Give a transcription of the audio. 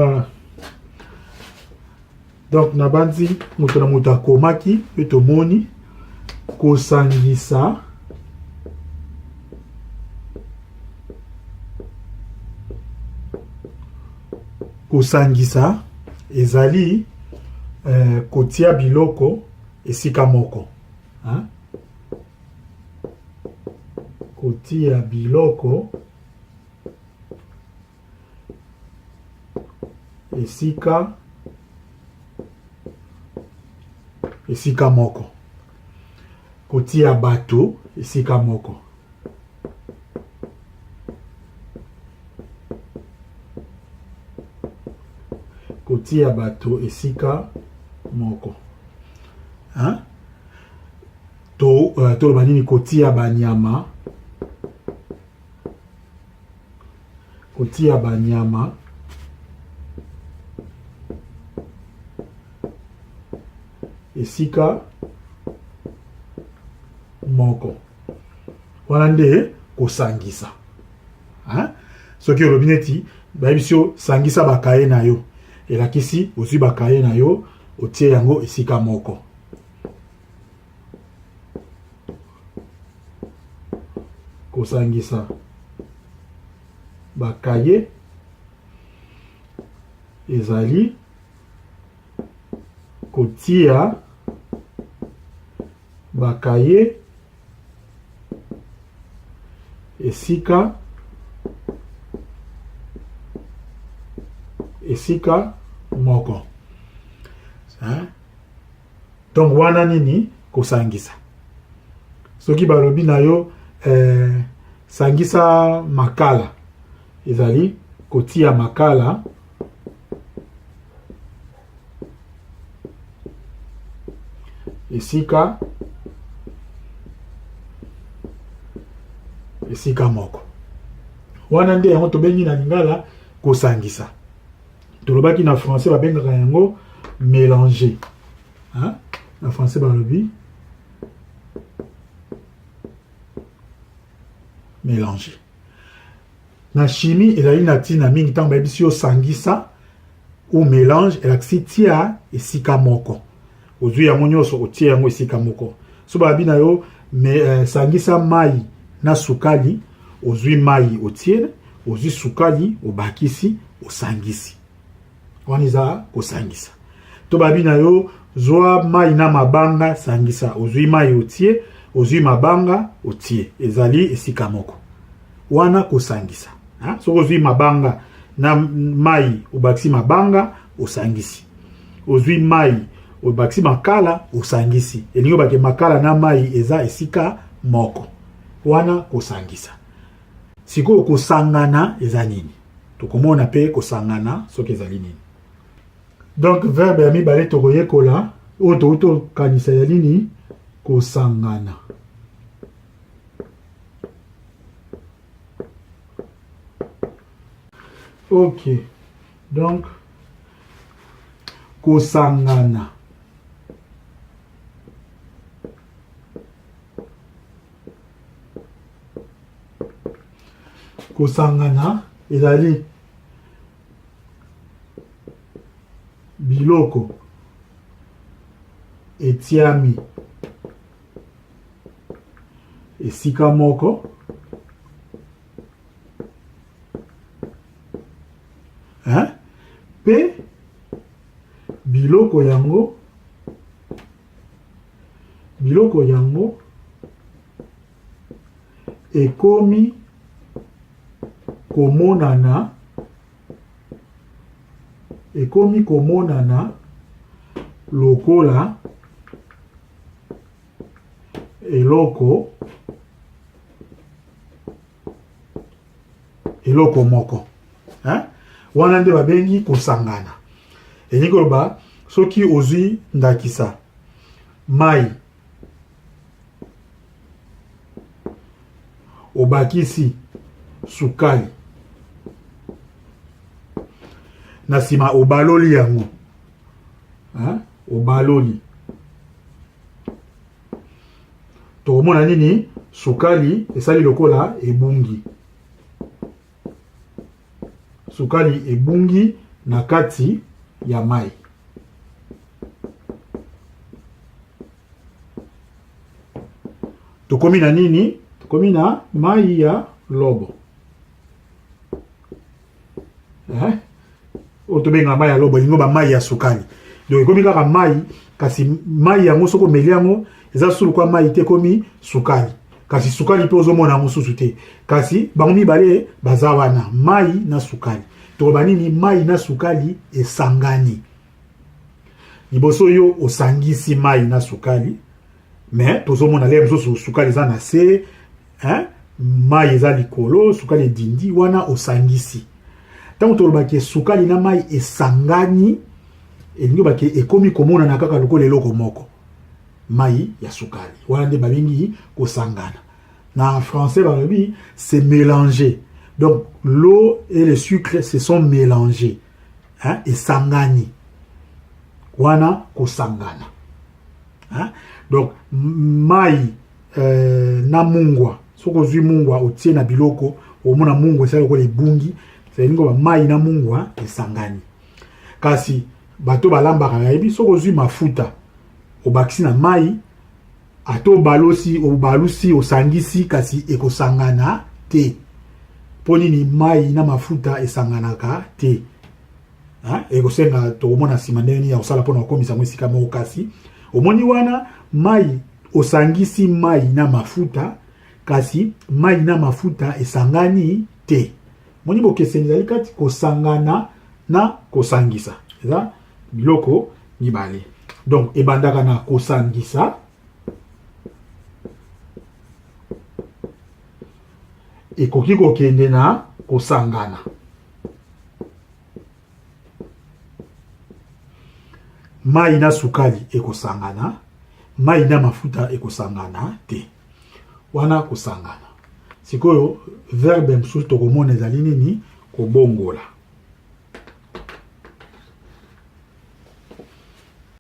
Voilà. Donc nabanzi moto na moto akomaki mpe tomoni kosangisa kosangisa ezali eh, kotia biloko esika moko hein? Kotia biloko esika esika moko, kotia bato esika moko. Kotia bato esika moko hein? To toloba nini? Kotia banyama, kotia banyama esika moko. Wana nde kosangisa hein? Soki olobi neti bayebisi yo sangisa bakaye na yo, elakisi ozwi bakaye na yo otie yango esika moko. Kosangisa bakaye ezali kotia bakaye esika esika moko hein? Donc wana nini kosangisa. Soki balobi na yo eh, sangisa makala, ezali kotia makala esika esika moko. Wana nde yango tobengi na lingala kosangisa. Tolobaki na français babengaka yango mélanger. Hein? Na français balobi mélanger. Na chimie ezali na ntina mingi ntango bayebisi yo sangisa ou mélange, elakisi tia esika moko. Ozwi yango nyonso otie yango esika moko. So balobi na yo me, sangisa mai na sukali, ozwi mai otie, ozwi sukali obakisi, osangisi. Wana eza kosangisa. To babi na yo zwa mai na mabanga sangisa, ozwi mai otie, ozwi mabanga otie, ezali esika moko. Wana kosangisa. Soki ozwi mabanga na mai obakisi mabanga osangisi, ozwi mai obakisi makala osangisi, elingi obake makala na mai eza esika moko. Wana kosangisa. Sikoyo kosangana eza nini? Tokomona pe kosangana soki ezali nini. Donc verbe ya mibale tokoyekola oyo touti tokanisa ya nini? Kosangana. Ok, donc kosangana. Kosangana ezali biloko etiami esika moko hein? Pe biloko yango, biloko yango ekomi komonana, ekomi komonana lokola eloko eloko moko hein? Wana nde babengi kosangana. Elingi koloba soki ozwi ndakisa mai obakisi sukali na nsima obaloli yango hein? Obaloli, tokomona nini? Sukali esali lokola ebungi, sukali ebungi na kati ya mai. Tokomi na nini? Tokomi na mai ya lobo. Eh? Oyo tobenga mai ya lobo, elingo ba mai ya sukali. Donc ekomi kaka mai, kasi mai yango soki omeli yango eza sulu kwa mai te, ekomi sukali. Kasi sukali mpe ozomona yango susu te. Kasi bango mibale baza wana, mai na sukali. Toloba nini? Mai na sukali esangani. Liboso yo osangisi mai na sukali, mais tozomona lere mosusu sukali eza na se, hein? Mai eza likolo, sukali edindi, wana osangisi. Ntango tolobaki sukali na mai esangani, elingi obaki ekomi komonana kaka lokola eloko moko, mai ya sukali. Wana nde babengi kosangana. Na français balobi se mélanger. Donc l'eau et le sucre se sont mélangés, hein? Esangani wana kosangana, hein? Donc mai na mungwa, soki ozwi mungwa otie na biloko, omona mungwa esali lokola ebungi, elingi koba mai na mungwa esangani. Kasi bato balambaka bayebi, soki ozwi mafuta obakisi na mai, ata obalosi obalusi osangisi, kasi ekosangana te. Mpo nini? Mai na mafuta esanganaka te. Ekosenga tokomona nsima ndenge nini ya kosala mpona kokomisa yango esika moko. Kasi omoni wana mai, osangisi mai na mafuta, kasi mai na mafuta esangani te. Moni bokeseni ezali kati kosangana na kosangisa, eza biloko mibale. Donc ebandaka na kosangisa, ekoki kokende na kosangana. Mai na sukali ekosangana, mai na mafuta ekosangana te. Wana kosangana. Sikoyo verbe mosusu tokomona ezali nini? Kobongola.